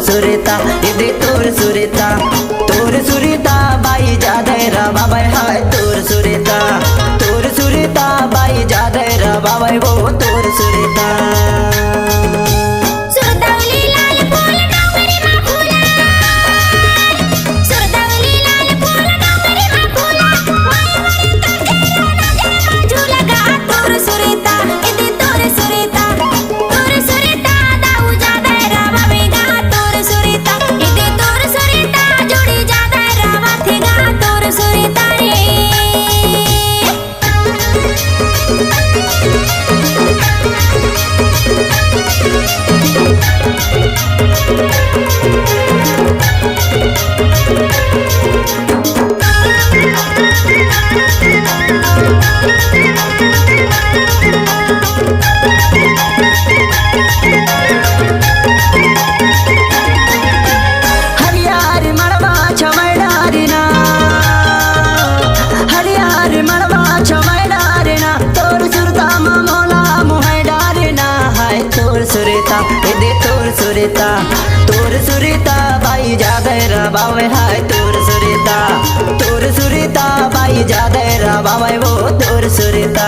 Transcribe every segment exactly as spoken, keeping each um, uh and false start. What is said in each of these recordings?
सुरेता, इदे तोर सुरेता, तोर सुरेता बाई जादे रबाबे हाय तोर सुरेता, तोर सुरेता बाई जादे रबाबे वो तोर सुरेता। सुरदौली लाल फूल डोंगरी मा फूला, सुरदौली लाल फूल डोंगरी मा फूला, माया वाले तुझे रोना दे मा झूलगा तोर सुरेता, इदे तोर सुरेता। तोर सुरेता दाऊ जादे रबाबे गा तोर सुरेता, इदे तोर सुरेता जोड़ी जादे रबाथे गा तोर सुरेता रे। हरियार मड़वा छमय डारे ना, हरियार मड़वा छमय डारे ना, तोर सुरता मा मोला मोहय डारे ना, हाय तोर सुरेता, इदे तोर सुरेता, तोर सुरेता बाई जादे रबाबे हाय तोर सुरेता, तोर सुरेता बाई जादे रबाबे वो तोर सुरेता।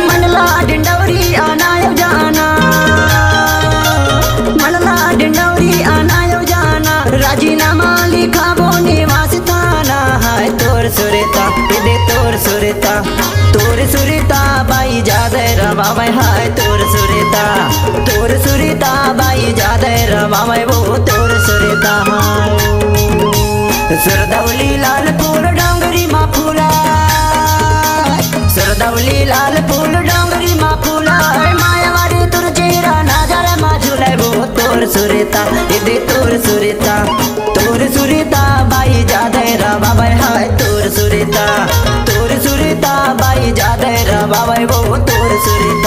मन ला डिंडौरी आना यो जाना, मन ला डिंडौरी आना यो जाना, राजीनामा लिखाबो निवास थाना, हाय तोर सुरेता, इदे तोर सुरेता, तोर सुरेता बाई जादे रबाबे हाय तोर सुरेता, तोर सुरेता बाई जादे रबाबे वो तोर सुरेता हाय। सुरदौली लाल फूल डोंगरी मा फूला, सुरदौली लाल फूल डोंगरी मा फूला, मायावारी तुर चेहरा नजर मा झूले वो तोर सुरेता, इदे तोर सुरेता, तोर सुरेता बाई जादे रबाबे हाय तोर सुरेता, तोर सुरेता बाई जादे रबाबे वो तोर सुरेता।